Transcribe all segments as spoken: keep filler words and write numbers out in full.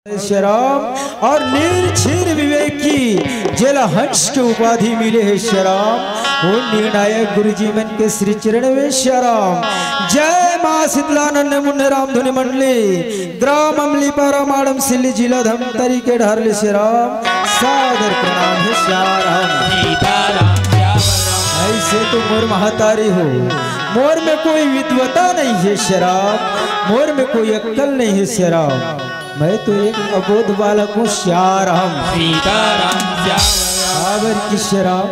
श्री राम। और नीर क्षीर विवेकी जेला हंस के उपाधि मिले हे श्री राम, वो निर्णायक गुरु जी मन के श्री चरण में श्री राम। जय माँ शीतलानंद मुन्ने राम धुनी मंडली, ग्राम अमलीपारा, माड़म सिल्ली, जिला धमतरी के डहर ले श्री राम। सादर प्रणाम हे श्री राम। सीताराम श्याम राम। ऐसे तो मोर महतारी हो, मोर में कोई विद्वता नहीं हे श्री राम, मोर में कोई अक्कल नहीं हे श्री राम। मैं तो एक अबोध बालक हूँ श्री राम। सीताराम श्याम राम। काबर कि श्री राम,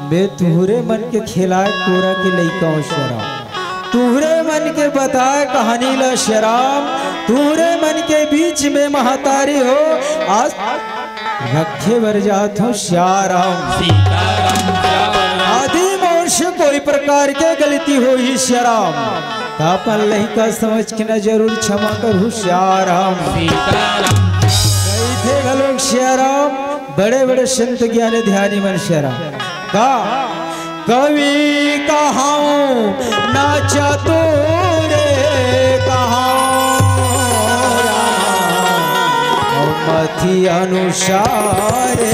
मैं तुहरे मन के खेलाय कोरा के लइका हूँ श्री राम। तुहरे मन के बताय कहानी ला श्री राम, तुहरे मन के बीच में महतारी हो, आज रखे बर जात हूँ श्री राम। सीताराम श्याम राम। आदि मोर से कोई प्रकार के गलती होही श्री राम, त अपन लइका समझ के न जरूर क्षमा करहू श्री राम। सीताराम। कहिथे घलोक श्री राम, बड़े बड़े संत ज्ञानी ध्यानी मन श्री राम। का कवि कहाऊं ना चतुर कहाऊं राम, मति अनुसार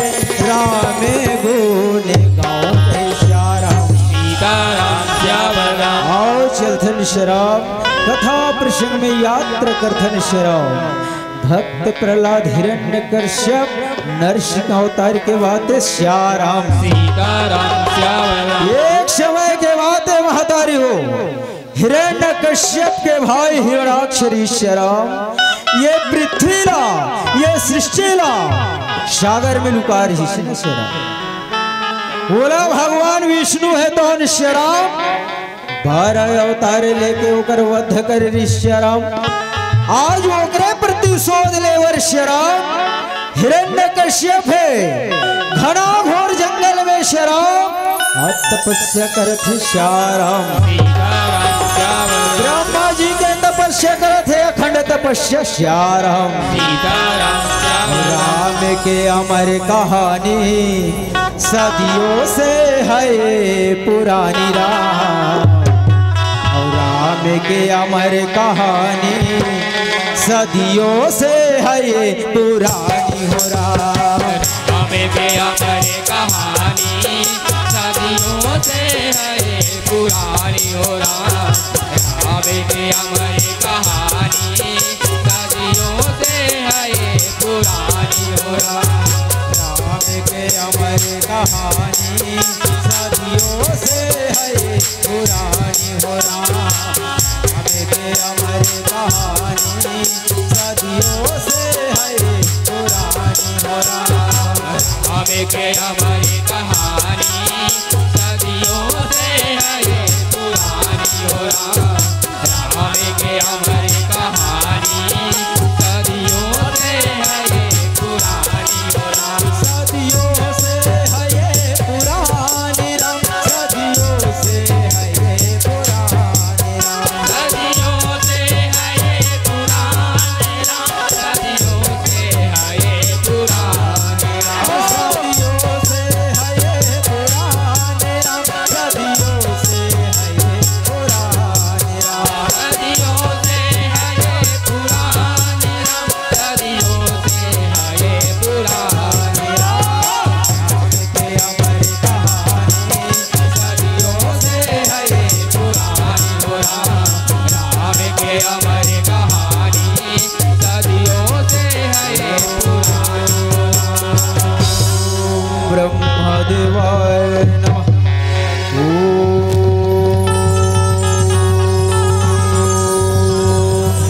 राम गुण गाऊं। श्री राम। सीताराम श्याम राम। आओ चलथन श्री राम, कथा प्रसंग में यात्रा करथन श्री राम। भक्त प्रहलाद, हिरण्यकश्यप, नरसिंह अवतार के बात हे श्री राम। सीताराम श्याम राम। एक समय के बात हे महतारी हो, हिरण्यकश्यप के भाई हिरण्याक्ष ऋषि श्री राम, ये पृथ्वी ला, ये सृष्टि ला सागर में लुका रहिस श्री राम। बोला भगवान विष्णु हे तौन श्री राम, बारह अवतार लेके ओकर वध करे रिहिस श्री राम। आज ओकरे प्रतिशोध लेबर श्री राम, हिरण्यकश्यप हे घना घोर जंगल में श्री राम, आज तपस्या करत हे श्री राम। ब्रह्मा जी के तपस्या करत हे, अखंड तपस्या श्री राम। राम के अमर कहानी सदियों से है पुरानी राम। और राम के अमर कहानी सदियों से है पुरानी हो राम। राम के अमर कहानी सदियों से है पुरानी हो राम। राम के अमर कहानी सदियों से है पुरानी हो राम। राम के अमर कहानी सदियों से है पुरानी हो राम। राम के अमर कहानी सदियों से है पुरानी हो राम। राम के अमर कहानी सदियों से है पुरानी हो राम। राम के अमर कहानी सदियों से है पुरानी हो राम। सदियों से है ये पुरानी राम, सदियों से है ये पुरानी राम। सदियों से है ये पुरानी राम, सदियों से है ये पुरानी राम। सदियों से है ये पुरानी राम, सदियों से है ये पुरानी राम। सदियों से है ये पुरानी राम, सदियों से है ये पुरानी राम। राम के अमर कहानी सदियों से है ये पुरानी हो राम। राम के अमर कहानी सदियों से है ये पुरानी हो राम। ब्रह्मदेवाय नमः। ओम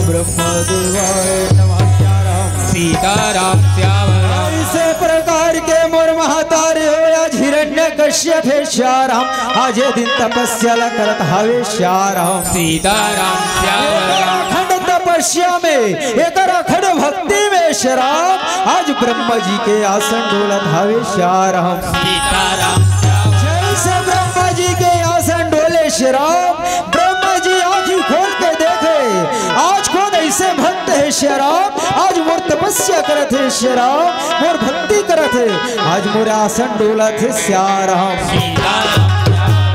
ब्रह्मदेवाय नमः। सीताराम। सीताराम श्याम राम। ऐसे प्रकार के मोर महतारी हो, आज हिरण्यकश्यप हे श्री राम, आज ये दिन तपस्या ला करत हावे श्री राम। सीताराम श्याम राम। अखंड तपस्या में, एकर अखंड भक्ति में श्री राम, आज ब्रह्मा जी के आसन डोलत हावे श्री राम। सीताराम श्याम। जैसे ब्रह्मा जी के आसन डोले श्री राम, ब्रह्मा जी आँखी खोल के देखे, आज कौन ऐसे भक्त हे श्री राम, आज मोर तपस्या करत हे श्री राम, मोर भक्ति करत हे, आज मोर आसन डोलत हे श्री राम। सीताराम।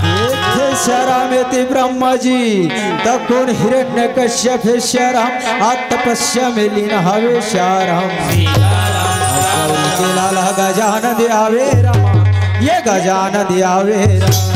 देखे सियाराम एती ब्रह्मा जी, त कोन हिरण्यकश्यप हे सियाराम, आज तपस्या में लीन हवे सियाराम। गौरी के लाला गजानन आवे रामा, ये गजानन आवे रामा।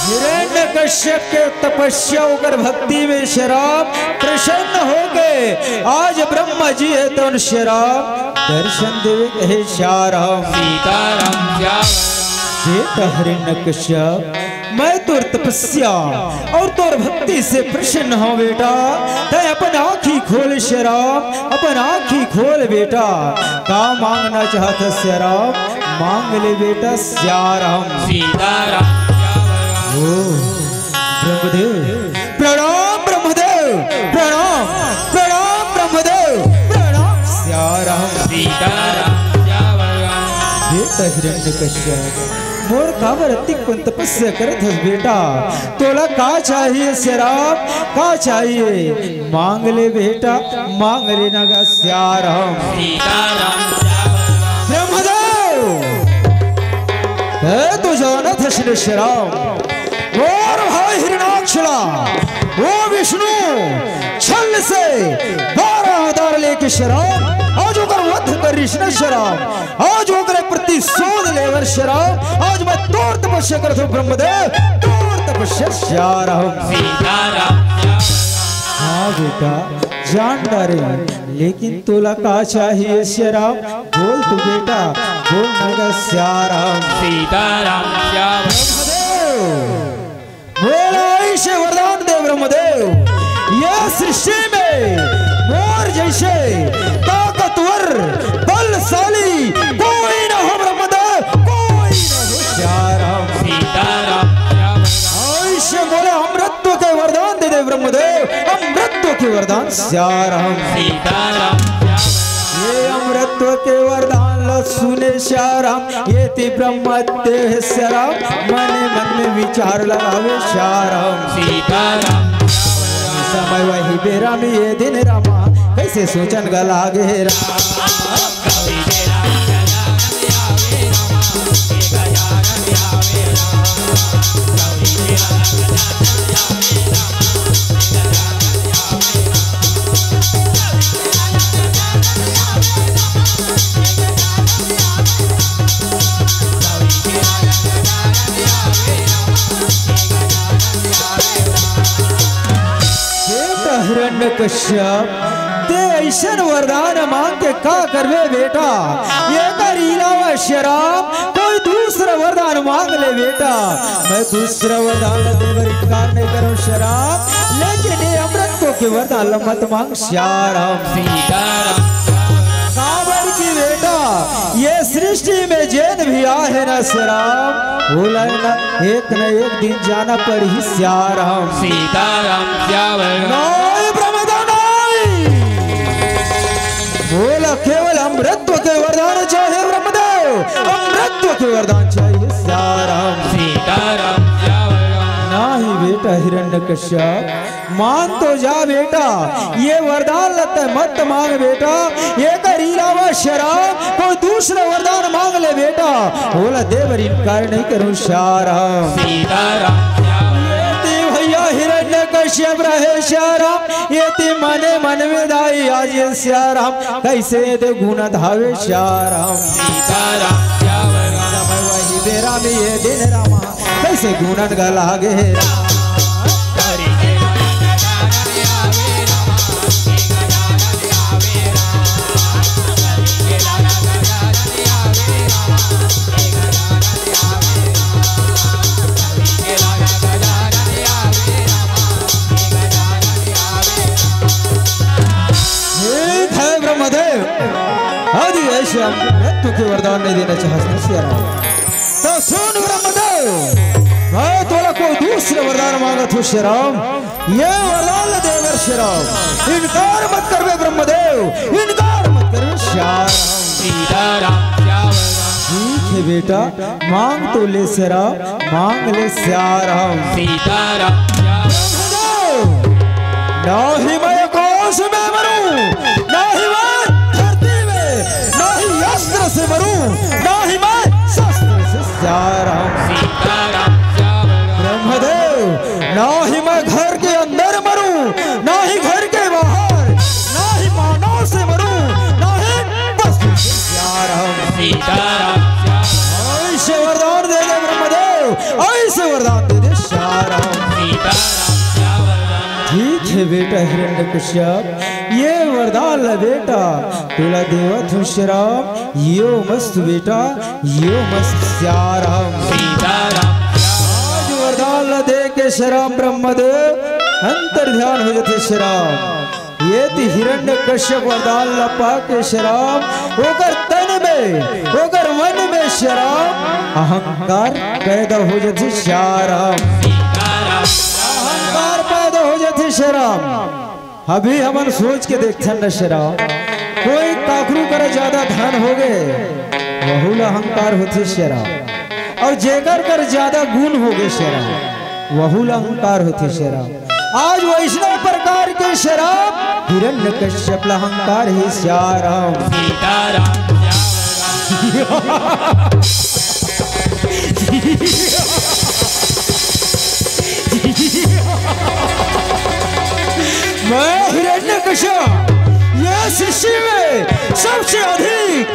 हिरण्यकश्यप के तपस्या, ओकर भक्ति में सियाराम प्रसन्न होके आज ब्रह्मा जी हे तोन सियाराम दर्शन देवे कहे सियाराम। सीताराम श्याम। हे त हिरण्यकश्यप, मैं तोर तपस्या अउ तोर भक्ति से प्रसन्न हंव बेटा। तैं अपन आँखी खोल सियाराम, अपन आँखी खोल बेटा। का मांगना चाहत हस सियाराम, मांग ले बेटा सियाराम। सीताराम। ओ ब्रह्मदेव प्रणाम, ब्रह्मदेव प्रणाम, प्रणाम ब्रह्मदेव प्रणाम सियाराम। सीताराम। हे त हिरण्यकश्यप, मोर काबर अतिक कुन तपस्या करत हस बेटा? तोला का चाहिए सियाराम, का चाहिए? मांग ले बेटा, मांग ले ना गा सियाराम। सीताराम। ब्रह्मदेव, हे तो जानत हस न सियाराम, मोर भाई हिरणाक्ष ला ओ विष्णु छल से बारह अवतार लेके सियाराम आज ओकर वध करिस न सियाराम। आज ओकरे प्रतिशोध लेबर सियाराम, आज मैं तोर तपस्या करत हंव ब्रह्मदेव, तोर तपस्या सियाराम। सीताराम। हाँ बेटा, जान डारे, लेकिन तोला का चाहिए सियाराम? बोल तो बेटा, बोल ना गा सियाराम। सीताराम। ब्रह्मदेव, मोला अइसे वरदान दे ब्रह्मदेव, ये सृष्टि में मोर जइसे ताकतवर, बलशाली कोई न हो ब्रह्मदेव, कोई न हो सियाराम। सीताराम। अइसे मोला अमरत्व के वरदान दे दे ब्रह्मदेव, अमरत्व के वरदान सियाराम। सीताराम। ये अमरत्व के वरदान ल सुने सियाराम, एती ब्रह्मदेव हे सियाराम, मने मन में विचार लगावे सियाराम। सीताराम। समय वही बेरा में ये दिन रामा, कइसे सोचन ग लागे राम। हे त हिरण्यकश्यप, ते अइसन वरदान मांग के का करबे बेटा? एकर अलावा सियाराम कोई दूसरा वरदान मांग ले बेटा। मैं दूसरा वरदान ला देबर इनकार नहीं करूं सियाराम, लेकिन ये अमरत्व के वरदान ला मत मांग सियाराम। सीताराम। काबर की बेटा, ये सृष्टि में जेन भी आहे ना सियाराम, ओला ना एक न एक दिन जाना पड़ही सियाराम। सीताराम। नहीं ब्रह्मदेव नहीं, मोला केवल अमरत्व के वरदान चाहिए ब्रह्मदेव, अमरत्व के वरदान चाहिए सियाराम। सीताराम। नहीं बेटा हिरण्यकश्यप, मान तो जा बेटा, ये वरदान ला तैं मत मांग बेटा, एकर अलावा सियाराम कोई दूसरा वरदान मांग ले बेटा, ओला देबर इनकार नहीं करूं सियाराम। सीताराम। एती भैया हिरण्यकश्यप रहे सियाराम, एती मने मन में दाई आज ये सियाराम, कइसे दे गुनत हवे सियाराम। सीताराम। समय वही बेरा में ये दिन रामा, कइसे गुनन ग लागे राम। हम मृत्यु के वरदान नहीं देना चाहत ना सिया राम। तो सुन ब्रह्मदेव, मैं तोला कोई दूसरे वरदान मांगत हूँ सिया राम। ये वरदान ला देबर सिया राम, इनकार मत करबे ब्रह्मदेव, इनकार मत करबे सिया राम। सीताराम क्या वरदान? ठीक है बेटा, मांग तो ले सिया राम, मांग ले सिया राम। सीताराम क्या वरदान? ना ही मैं आकाश में मरूं, ना ही मैं धरती में, ना ही अस्त्र से मरूं, ना ही मैं शस्त्र से सिया राम। सीताराम क्या वरदान? ब्रह्मदेव, ना ही मैं घर के अंदर मरूं, ना ही घर के बाहर, ना ही मानव से मरूं, ना ही पशु से सिया राम। सीताराम क्या वरदान? ऐसे वरदान दे दे ब्रह्मदेव, ऐसे वरदान दे दे सिया राम। सीताराम क्या वरदान? ठीक है बेटा हिरण्यकश्यप, ये वरदान ला बेटा तोला देवत हूँ सिया राम, यो मस्त बेटा, यो मस्त सिया राम। सीताराम क्या वरदान? आज वरदान ला दे के सिया राम ब्रह्मदेव अंतर ध्यान हो जाथे सिया राम। ये तो हिरण्यकश्यप वरदान ला पा के सिया राम, ओकर तन में, ओकर मन में सिया राम अहंकार पैदा हो जाथे सिया राम। सीताराम। अहंकार पैदा हो जाथे सिया राम। अभी हमन सोच के देखथन न सिया राम, कोई काकरू करा ज्यादा धन होगे, वहू ला अहंकार होथे सिया राम, अउ जेकर कर ज्यादा गुण होगे सिया राम, वहू ला अहंकार होथे सिया राम। आज वैसने प्रकार के सिया राम, हिरण्यकश्यप ला अहंकार हे सिया राम। सीताराम क्या वरदान? मैं हिरण्यकश्यप ये सृष्टि में सबसे अधिक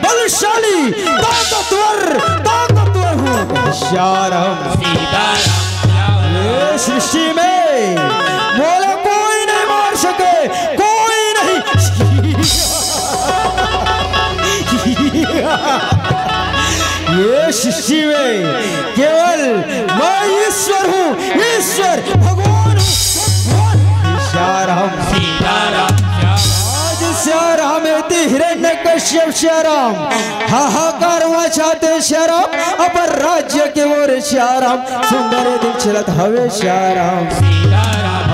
बलशाली, ताकतवर, ताकतवर हूँ सिया राम। सीताराम क्या वरदान? ये सृष्टि में मोला कोई नहीं मार सके, कोई नहीं। ये सृष्टि में केवल मैं ईश्वर हूँ, ईश्वर, भगवान हूँ, भगवान। सिया राम। सीताराम क्या वरदान? आज सिया राम एती हिरण्यकश्यप सिया राम हाहाकार मचाथे सिया राम, अपन राज्य के ओर सिया राम सुंदर दिन चलत हवे सिया राम। सीताराम।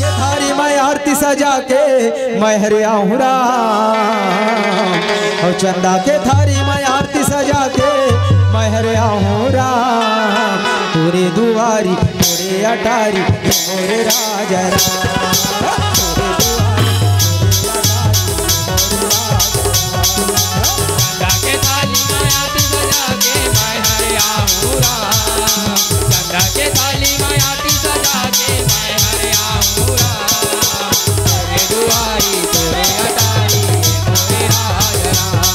के थारी मैं आरती सजा के मैं हरे आहूँ राम, अउ चंदा के थारी मैं आरती सजा के मैं हरे आहूँ राम, तोरे दुआरी तोरे अटारी मोरे राजा राम। चंदा के थाली में आरती सजा के मैं हरे आहूँ राम। चंदा के थाली में आरती सजा के मैं हरे आहूँ राम। तोरे दुआरी तोरे अटारी मोरे राजा राम।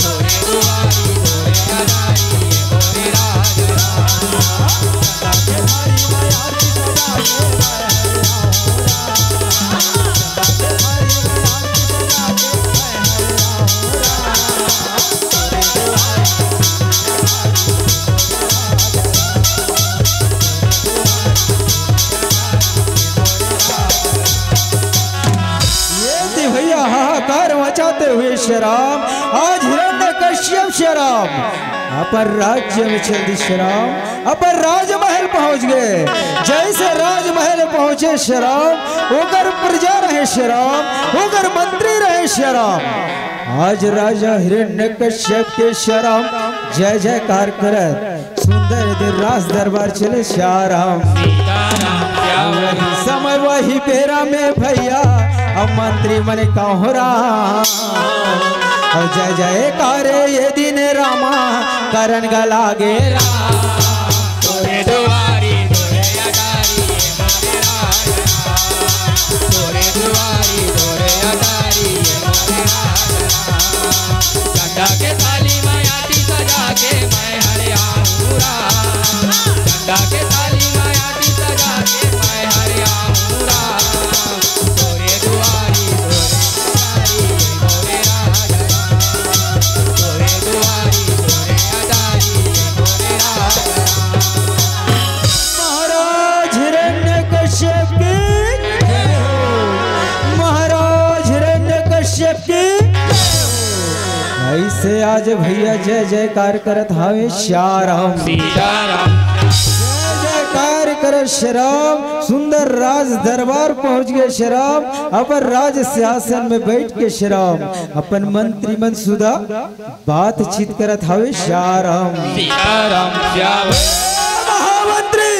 तोरे दुआरी तोरे अटारी मोरे राजा राम। चंदा के थाली में आरती सजा के मैं हरे आहूँ राम। ये थी भैया हाहाकार मचाते हुए सिया राम, आज हिरण्यकश्यप सिया राम अपन राज्य में चल दिस सिया राम, अपन राजमहल पहुंच गए। जैसे राजमहल पहुंचे सिया राम, ओकर प्रजा रहे सिया राम, ओकर मंत्री रहे सिया राम। आज राजा हिरण्यकश्यप के सिया राम जय जयकार करत सुंदर दिन राज दरबार चले सिया राम। सीताराम क्या वही समय वही बेरा में भैया अब मंत्री मन कहूँ राम। अउ जय जयकार ये दिन रामा करन गा लागे राम। तोरे दुआरी तोरे अटारी ये मोरे राजा राम। तोरे दुआरी तोरे अटारी ये मोरे राजा राम। चंदा के थाली में आरती सजा के मैं हरे आहूँ राम। चंदा के थाली में आरती सजा के मैं हरे आहूँ राम। तोरे दुआरी तोरे अटारी ये मोरे राजा राम। तोरे दुआरी तोरे अटारी ये मोरे राजा राम। ते आज भैया जय जयकार करत हावे श्याम राम। सीताराम। जय जयकार करत श्याम राम। सुंदर राज दरबार पहुंच गे श्याम राम। अपन राज सिंहासन में बैठ के श्याम राम अपन मंत्री मन सुधा बातचीत करत हावे श्याम राम। सीताराम श्याम। महामंत्री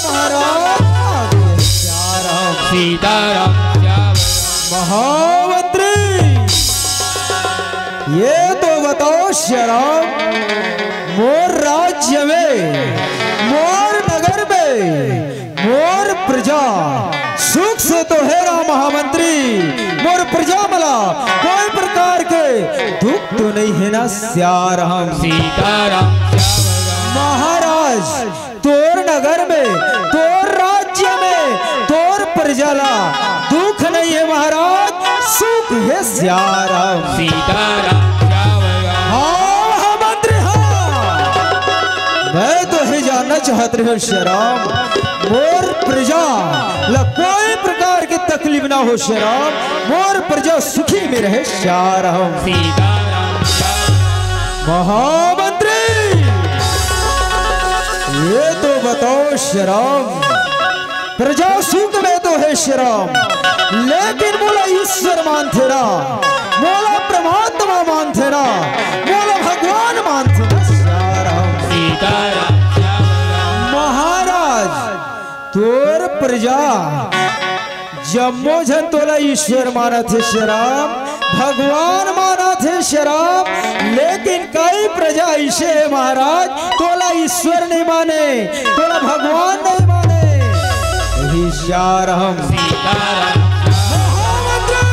महाराज श्याम राम। सीताराम श्याम। महामंत्री, ये तो बताओ श्याम राम, मोर राज्य में, मोर नगर में, मोर प्रजा सुख से तो हे ना महामंत्री? मोर प्रजा मन ला कोई प्रकार के दुख तो नहीं हे ना श्याम राम? सीताराम। महाराज, तोर नगर में, तोर राज्य में, तोर प्रजा ला दुख नहीं हे महाराज, सुख हे श्याम राम। सीताराम। हाँ, हाँ, मंत्री, हाँ। मैं तो हे जानना चाहत रहेंव श्याम राम, मोर प्रजा ला कोई प्रकार के तकलीफ ना हो श्याम राम, मोर प्रजा सुखी में रहे श्याम राम। सीताराम। महामंत्री, ये तो बताओ श्याम राम, प्रजा सुख में तो हे श्याम राम, लेकिन मोला ईश्वर मानथे ना, मोला परमात्मा मानथे ना, मोला भगवान मानथे ना श्याम राम। सीताराम। महाराज, तोर प्रजा जम्मो झन तोला ईश्वर मानत हे श्याम राम, भगवान मानत हे श्याम राम, लेकिन कई प्रजा अइसे हे महाराज, तोला ईश्वर नहीं माने, तोला भगवान नहीं माने। हे श्याम राम। सीताराम। महामंत्री,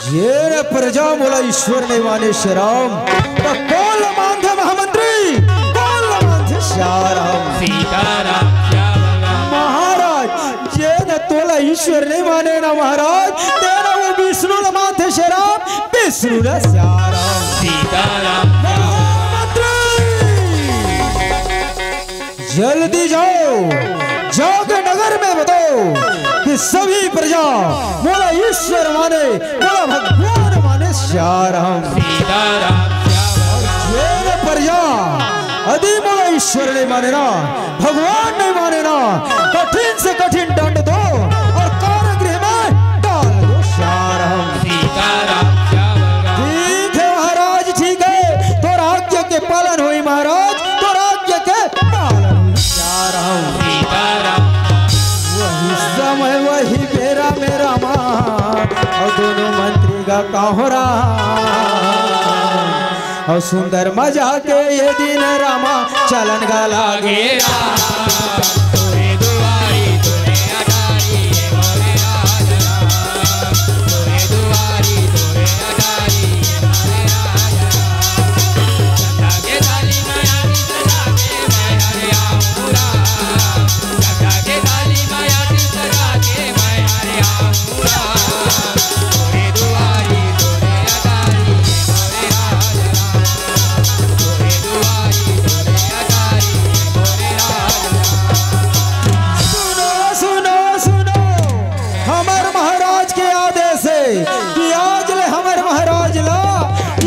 जेन प्रजा मोला ईश्वर नहीं माने श्याम राम, त कोन ल मानथे महामंत्री? कोन ल मानथे श्याम राम? सीताराम। महाराज, जेन तोला ईश्वर नहीं माने ना महाराज, तेन वो विष्णु ल मानथे श्याम राम, विष्णु ल श्याम राम। सीताराम। महामंत्री, जल्दी जाओ, जाके नगर में बताओ कि सभी प्रजा मोला ईश्वर माने, मोला भगवान माने श्याम राम। सीताराम। और जेन प्रजा यदि मोला ईश्वर नहीं माने ना, भगवान नहीं माने ना, कठिन से कठिन दंड दो और कारागृह में डाल दो श्याम राम। सीताराम। ठीक है महाराज, ठीक है, तोर आज्ञा के पालन होई महाराज, तोर आज्ञा के पालन होई श्याम राम। सीताराम। वही समय वही बेरा में रामा, और दोनों मंत्री का काहों राम, और सुंदर मजा के ये दिन रामा, चलन गा लागे राम। सुनो, सुनो, सुनो, हमर महाराज के आदेश हे कि आज ले हमर महाराज ला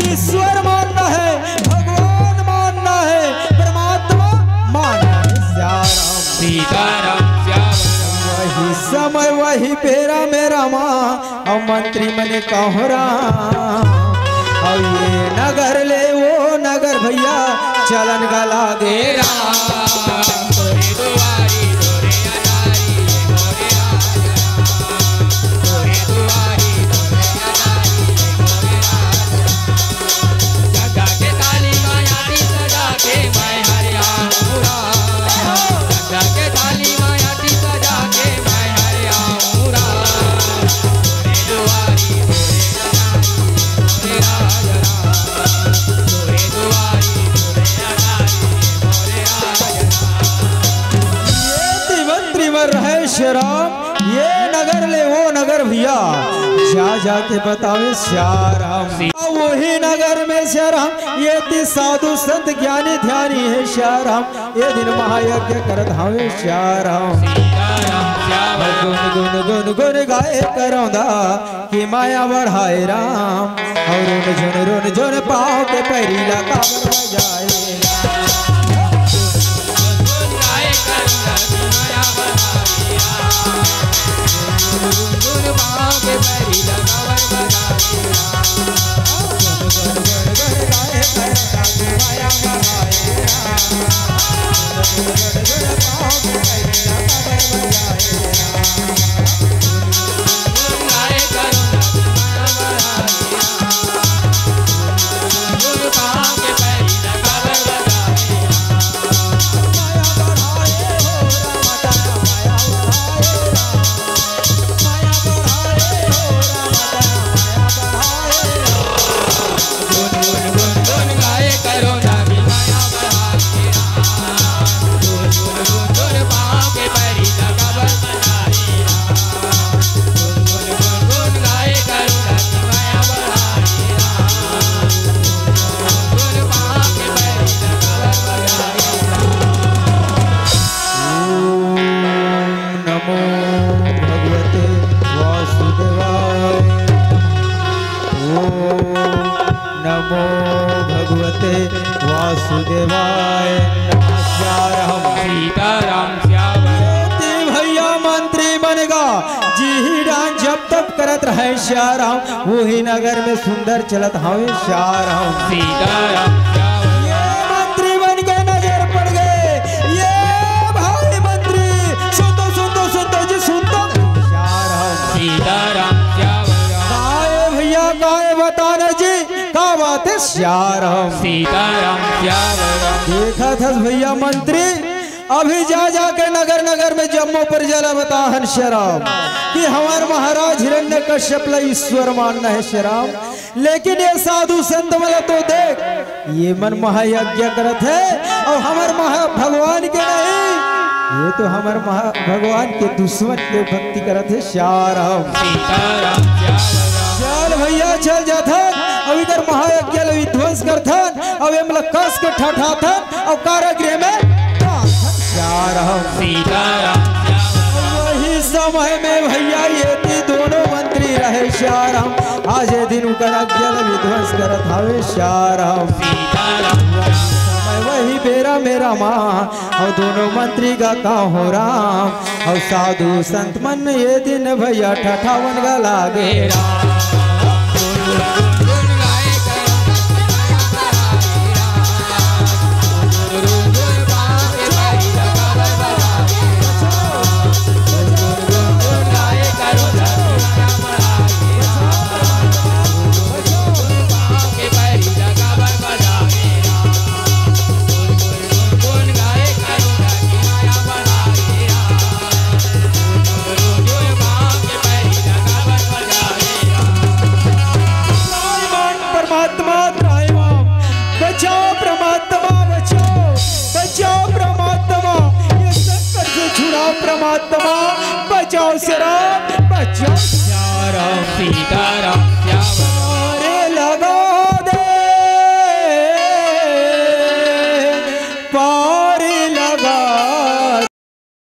ईश्वर मानना हे, भगवान मानना हे, परमात्मा मानना हे। श्याम राम। सीताराम। श्याम राम। वही समय वही बेरा में रामा, अउ मंत्री मन काहों राम, अउ ये नगर ले वो नगर भैया, चलन गा लागे राम। ये मंत्री मन रहे श्याम राम, ये नगर ले वो नगर भैया, जा जाके बतावे श्याम राम। वही नगर में श्याम राम, ये ती साधु संत ज्ञानी ध्यानी हे श्याम राम, ये दिन महायज्ञ करत हावे श्याम राम। श्याम। गुन गुन गुन गुन गाए करौंदा कि माया बढ़ाए राम। और रुन झुन रुन झुन पाँव के पैरी ला काबर बजाए राम। नमो भगवते वासुदेवाय। ओम नमो भगवते वासुदेवाय। नमः शिवाय। सीताराम श्याम। ये भैया मंत्री मन गा जी ही डांस जब तब करत रहे श्याम राम। वही नगर में सुंदर चलत हवे श्याम राम। सीताराम श्याम। ये मंत्री मन के नजर पड़ गए। ये भाई मंत्री, सुन तो, सुन तो, सुन तो जी, सुन तो। श्याम राम। सीताराम श्याम राम। काय भैया, काय बताना जी, का बात है श्याम राम। सीताराम श्याम राम। देखा था भैया मंत्री, अभी जा जाके नगर नगर में जम्मो प्रजा ला बताहन श्याम राम कि हमार महाराज हिरण्यकश्यप ला ईश्वर मानना है श्याम राम। लेकिन ये साधु संत मन ला तो देख, ये मन महायज्ञ करत है और हमार महा भगवान के नहीं, ये तो हमार महा भगवान के दुश्मन के भक्ति करत है श्याम राम। सीताराम श्याम राम। चल भैया चल जाथन, अब इधर महायज्ञ ला विध्वंस करथन, अब एमला कस के ठठाथन, अउ कारागृह में श्याम राम। सीताराम। वही समय में भैया ये थी दोनों मंत्री रहे श्याम राम। आज ये दिन उकर आज्ञा ला विध्वंस करत हवे श्याम राम। सीताराम। समय वही बेरा मेरा माँ और दोनों मंत्री का कहो राम। और साधु संत मन ये दिन भैया ठठावन गा लागे राम। परमात्मा त्राहि माम, बचाओ परमात्मा, बचाओ, बचाओ परमात्मा, ये संकट से छुड़ाओ परमात्मा, बचाओ श्याम राम, बचाओ श्याम राम। सीताराम।